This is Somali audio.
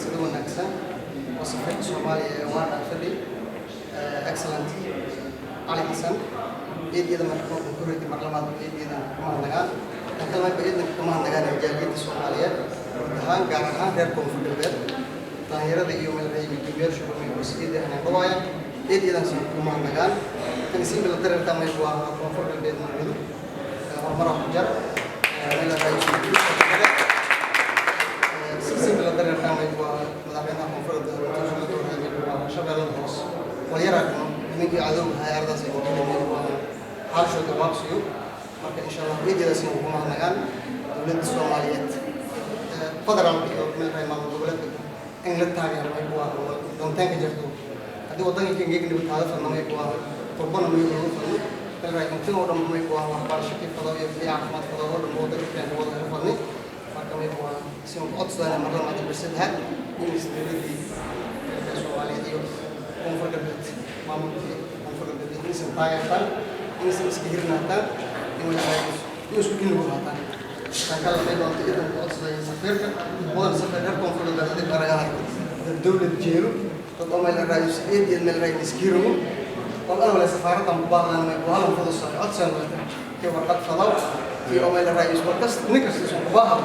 Sida wanaagsan oo safiirka Soomaaliya ee Uganda fadhi, Excellency Cali Xasan, eedyada marka kureedi marlamaad eedyadan kuma hadnagaan. Tan kale mayba eedan kuma hadnagaan jaaliyadda Soomaaliyeed guud ahaan, gaar ahaan reer Koonfur Galbeed, dhalinyarada iyo meel guddoomiyaasha eeda anaan dhawaaya, eedyadan si kuma hadnagaan. Tan isiin la dareerta mayba waa Koonfur Galbeed magadu horumar ku jar meel si la dareerta mayba waa madaxweynaha Koonfur Galbeed waa Shabeellada Hoos walyara nimankii cadowga ahaa ardaas ay ku waa haalsho gabaabsiyo. Marka insha Allah eedyadaasina ugu mahadnagaan dowladda Soomaaliyeed federaalka iyo meel maamul goboleedka in la taageero. May waa doontaanka jirto haddii waddanka kengegniba taada fadna, may waa qurbana may ugu fadno meel intin oo dhan, may waa waxbarasho kii fado iyo kii caafimaad fado oo dhan waddanka keenka wada helo fadni. Marka may waa si ku codsadaan mar labaad iyo saddexaad in dowladdii Soomaaliyeed iyo Koonfur Galbeed, maamulkii Koonfur Galbeed, inaysan taageertaan, inaysan iska hirnaataan, in isku dhin lagu haataan. Tan kale may doonto idan ku codsaday safiirka mudan safiir, reer Koonfur Galbeed dib aragahay dad dowlad jeelo, dad oo meel raayus eed iyo meel raay iskiiramo wal wala safaaraddan ku baahdaan may halan fudusa codsan wata kii warqad fadaw kii oo meel raayus war kasta nin kasta isku baaha.